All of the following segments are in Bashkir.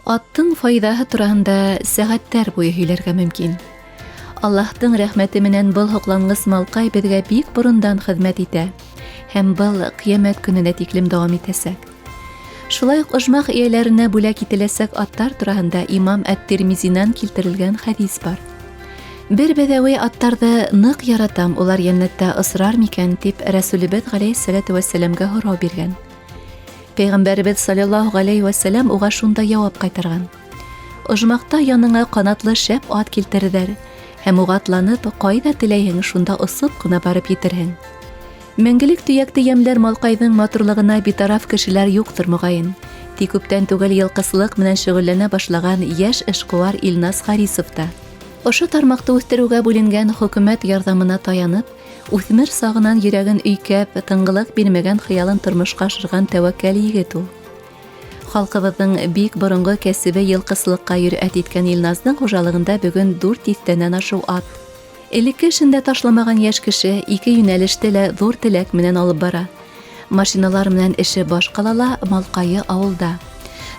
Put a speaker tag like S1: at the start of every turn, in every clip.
S1: Аттың файҙаһы тураһында сәғәттәр буйы һөйләргә мөмкин. Аллаһтың рәхмәте менән был һоҡланғыс малҡай беҙгә бик борондан хеҙмәт итә һәм был ҡиәмәт көнөнә тиклем дауам итәсәк. Шулай уҡ ожмах эйәләренә бүләк ителәсәк аттар тураһында имам әт-Тирмизинан килтерелгән хәдис бар. Бер бәҙәүи аттарҙы ныҡ яратам, улар йәннәттә осрар микән, тип Рәсүлебеҙ ғәләйһиссәләтү вәссәләмгә һорау биргән. Пәйғәмбәребеҙ саллаллаһу ғәләйһи вәссәләм уға шунда яуап ҡайтарған. Ожмахта яныңа ҡанатлы шәп ат килтерерҙәр һәм уға атланып, ҡайҙа теләйһең, шунда осоп ҡына барып етерһең. Мәңгелек төйәкте йәмләр малҡайҙың матурлығына битараф кешеләр юҡтыр, моғайын. Тик күптән түгел йылҡысылыҡ менән шөғөлләнә башлаған йәш эшҡыуар Илназ Харисов та. Ошо тармаҡты үҫтереүгә бүленгән хөкүмәт ярҙамына таянып, Үҫмер сағынан йөрәген өйкәп, тынғылыҡ бирмәгән хыялын тормошҡа ашырған тәүәккәл егет ул. Халҡыбыҙҙың бик боронғо кәсебе йылҡысылыҡҡа йөрьәт иткән Илназның хужалығында бөгөн дүрт тиҫтәнән ашыу ат. Элекке эшен дә ташламаған йәш кеше ике йүнәлеште лә ҙур теләк менән алып бара. Машиналар менән эше баш ҡалала, малҡайы ауылда.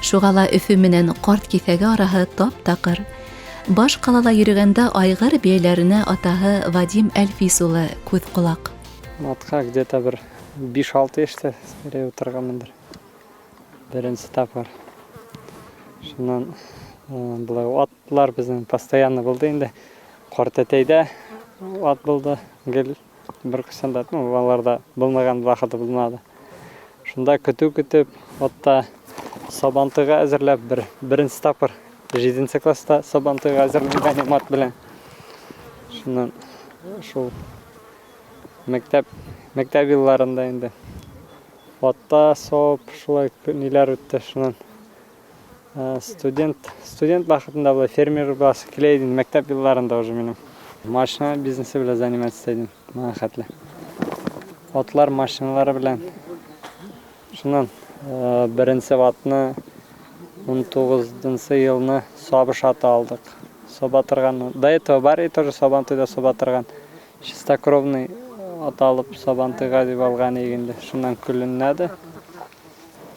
S1: Шуға ла Өфө менән Ҡарт Киҫәге араһы тап-таҡыр. Баш ҡалала йөрөгәндә айғыр бейәләренә атаһы Вадим Әлфис улы күҙ-ҡолаҡ.
S2: Атҡа где-то бер биш-алты йәштә скорее утырғанмындыр. Беренсе тапҡыр. Шуннан былай атлар безнең постоянно булды инде. Картәтәйдә ат булды гел. Бер кайчан да, ну, аларда булмаган вакыты булмады. Шунда көтү көтеп, атта Сабантуйга әзерләп бер беренче тапкыр җиденче класста Сабантуйга әзерләнгән идем ат белән. Шуннан шул мәктәп мәктәп елларында инде атта сабып шулай ниләр үтте шуннан Студент, студент вакытында болай фермер буласы килә иде, мәктәп елларында уже минем. Машина бизнесы белән заниматься идем, моңа хәтле. Атлар, машиналар белән. Шуннан беренче атны 19 елны сабыш аты алдык. Саба торган. До этого бар и тоже Сабантуйда саба торган. Чистокровный ат алып Сабантуйга дип алган идек инде. Шуннан күленмәде.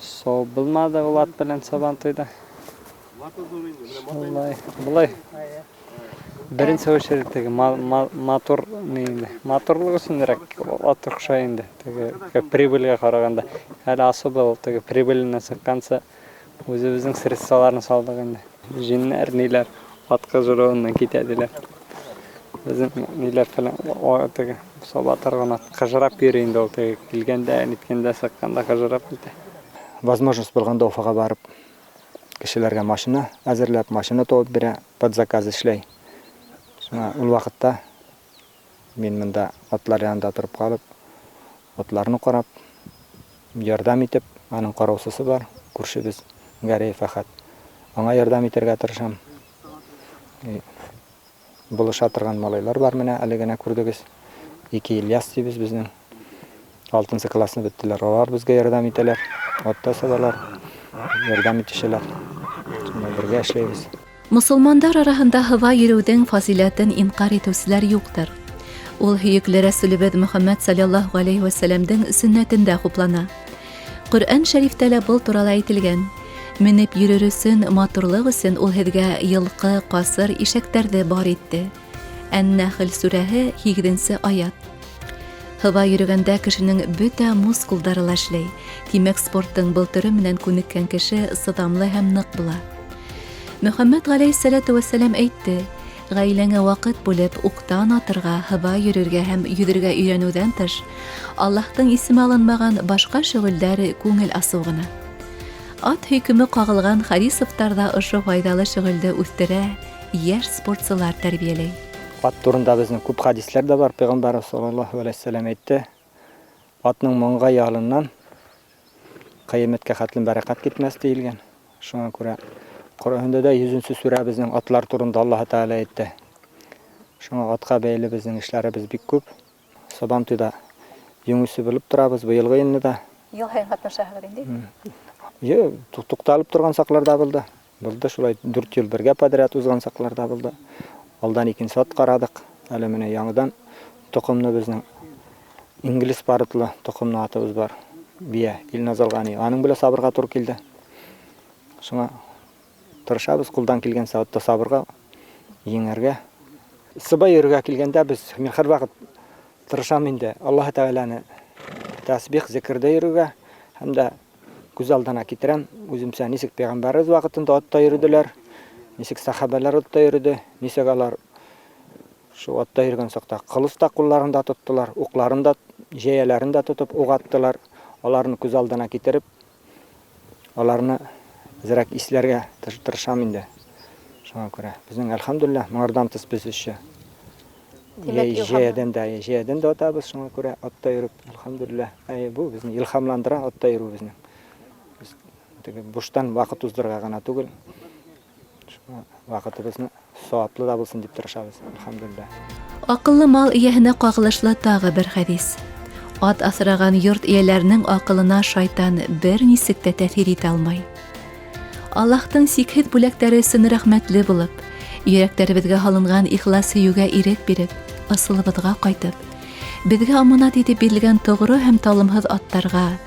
S2: Сау булмады ул ат белән Сабантуйда. Шулай, болай. Беренче очередь теге матур ни инде. Матурлык өченрәк ат охшай инде. Теге прибыльгә караганда. Әле особо ул теге прибыленнән чыкканчы үзебезнең средстволарны салдык инде. Җеннәр, ниләр ат кыжыруыннан китә диләр. Безнең ниләр фәлән теге саба торган ат кыжырап йөри инде ул теге килгәндә, ниткәндә чыкканда кыжырап китә.
S3: Возможность булганда Уфага барып, кешеләргә машина әзерләп, машина табып бирә, под заказ эшләй. Шуңа ул вакытта Мин монда атлар янында торып калып, атларны карап, ярдәм итеп, аның караучысы бар, күршебез Гәрәев Әхәт. Аңа ярдәм итәргә тырышам. Булыша торган малайлар бар менә, әле генә күрдегез. Ике Ильяс дибез безнең. Алтынчы классны беттеләр. Алар безгә ярдәм итәләр, ат та сабалар, ярдәм итешәләр. Шунда бергә эшләйбез.
S1: Мосылмандар араһында һыва йөрүҙең фазыйләтен инҡар итеүселәр юҡтыр. Ул һөйөклө Рәсүлебеҙ Мөхәммәд саллаллаһу ғәләйһи вә сәләмдең сөннәтендә хуплана. Ҡөрьән шәрифтә лә был турала әйтелгән. Менеп йөрөр өсөн, матурлыҡ өсөн ул һеҙгә йылҡы, ҡасыр, ишәктәрҙе бар итте. Ән-Нәхл сүрәһе, һигеҙенсе аят. Һыва йөрөгәндә кешенең бөтә мускулдары ла эшләй. Тимәк, спорттың был төрө менән күнеккән кеше сыҙамлы һәм нык була. Мөхәммәд галәйһиссәләтү вәссәлам әйтте, Гаиләңә вакыт бүлеп, уктан атырга, һыва йөрергә һәм йөҙергә өйрәнүҙән тыш, Аллаһтың исеме алынмаған башка шөгыльдәр күңел асыу гына. Ат һөйкөмө ҡағылған Харисовтар да ошо файҙалы шөгыльде үҫтерә, йәш спортсылар тәрбиәләй.
S3: Ат турында безнең күп хәдисләр дә бар. Пәйгамбәребез саллаллаһу галәйһи вәсәлләм әйтте, Атның маңгай ялыннан кыямәткә хәтлем бәрәкәт китмәс диелгән. Шуңа күрә Коръәндә дә 100 нче сүрә безнең атлар турында Аллаһы Тәгалә әйтте. Шуңа атка бәйле безнең эшләребез бик күп. Сабантуйда җиңүче булып торабыз быелгы елны да.
S1: Ел һаен катнашаһыгыз инде?
S3: Юк, тукталып торган чаклар да булды. Булды шулай, дүрт ел бергә подряд узган чаклар да булды. Алдан икенче ат карадык. Әле менә яңадан токымны безнең инглиз породлы токымны атыбыз бар. Бия, Илназ Алгани. Аның белән сабырга туры килде. Шуңа Тырышабыз кулдан килгәнчә атта сабырга, җиңәргә. Сыба йөрергә килгәндә без мин һәрвакыт тырышам инде Аллаһы Тәгаләне тәсбих, зикердә йөрергә һәм дә күз алдына китерәм, үземчә ничек пәйгамбәребез вакытында атта йөрделәр, ничек сахабәләр атта йөрде, ничек алар шул атта йөргән чакта кылыч та кулларында тоттылар, укларын да, җәяләрен дә тотып ук аттылар. Аларны күз алдына китереп, аларны әзрәк исләргә тырышам инде. Шуңа күрә безнең әлхәмдүлилләһ, моңардан тыш без еще җәядән дә, җәядән дә атабыз, шуңа күрә атта йөреп, әлхәмдүлилләһ. Әйе, бу безне илһамландыра атта йөрү безнең. Без теге буштан вакыт уздырырга гына түгел, шуңа вакытыбызны саваплы да булсын дип тырышабыз, әлхәмдүлилләһ.
S1: Акыллы мал ияһенә кагылышлы тагы бер хәдис. Ат асраган йорт ияләренең акылына шайтан бер нисек тә тәэсир итә алмай. Аллаһтың сикһез бүләкләре өчен рәхмәтле булып, йөрәкләребезгә һалынган ихлас сөюгә ирек биреп, асылыбызга кайтып, безгә аманат итеп бирелгән тогры һәм талымһыз аттарга,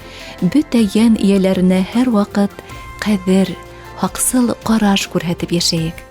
S1: бөтә йән ияләренә һәрвакыт кадер, хаксыл караш күрһәтеп яшәек.